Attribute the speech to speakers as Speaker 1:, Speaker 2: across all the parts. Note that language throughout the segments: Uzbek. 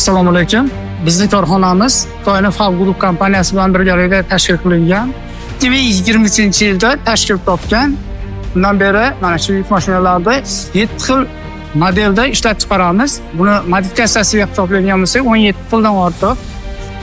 Speaker 1: Assalomu alaykum. Bizning korxonamiz Xitoyning Fab Group kompaniyasi bilan birgalikda tashkil qilingan. 2023-yilda tashkil topgan. Bundan beri mana shu yuk mashinalarni 7 xil modelda ishlab chiqaramiz. Buni modifikatsiyasiga hisoblaydigan bo'lsak, 17 xildan ortiq.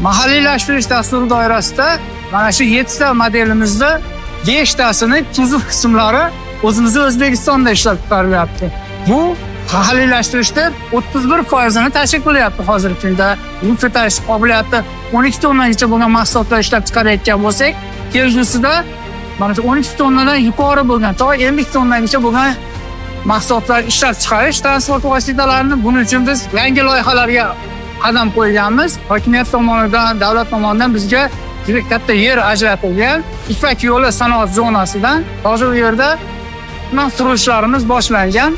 Speaker 1: Mahalliylashtirish dasturi doirasida mana shu 7 ta modelimizda 5 tasini kuzov qismlari o'zimizni O'zbekistonda ishlab chiqarilyapti. Bu mahalliylashtirishda 31%ni tashkil qilyapti hozirgi kunda. Yuk ko'tarish qobiliyati 12 tonnagacha bo'lgan mahsulotlar ishlab chiqarayotgan bo'lsak, kelgusida mana shu 12 tonnadan yuqori bo'lgan, to 50 tonnagacha bo'lgan mahsulotlar ishlab chiqarish transport vositalarini, buning uchun biz yangi loyihalarga qadam qo'yganmiz. Hokimiyat tomonidan, davlat tomonidan bizga juda katta yer ajratilgan. Ipak yo'li sanoat zonasidan hozir u yerda qurilishlarimiz boshlangan.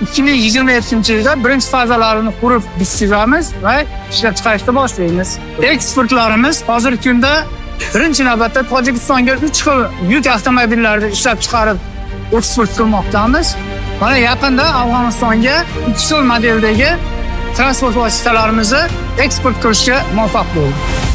Speaker 1: 2027-yilda birinchi fazalarini qurib bitkazamiz va ishlab chiqarishni boshlaymiz. Eksportlarimiz hozirgi kunda birinchi navbatda Tojikistonga 3 xil yuk avtomobillarini ishlab chiqarib eksport qilmoqdamiz. Mana yaqinda Afg'onistonga 3 xil modeldagi transport vositalarimizni eksport qilishga muvaffaq bo'ldik.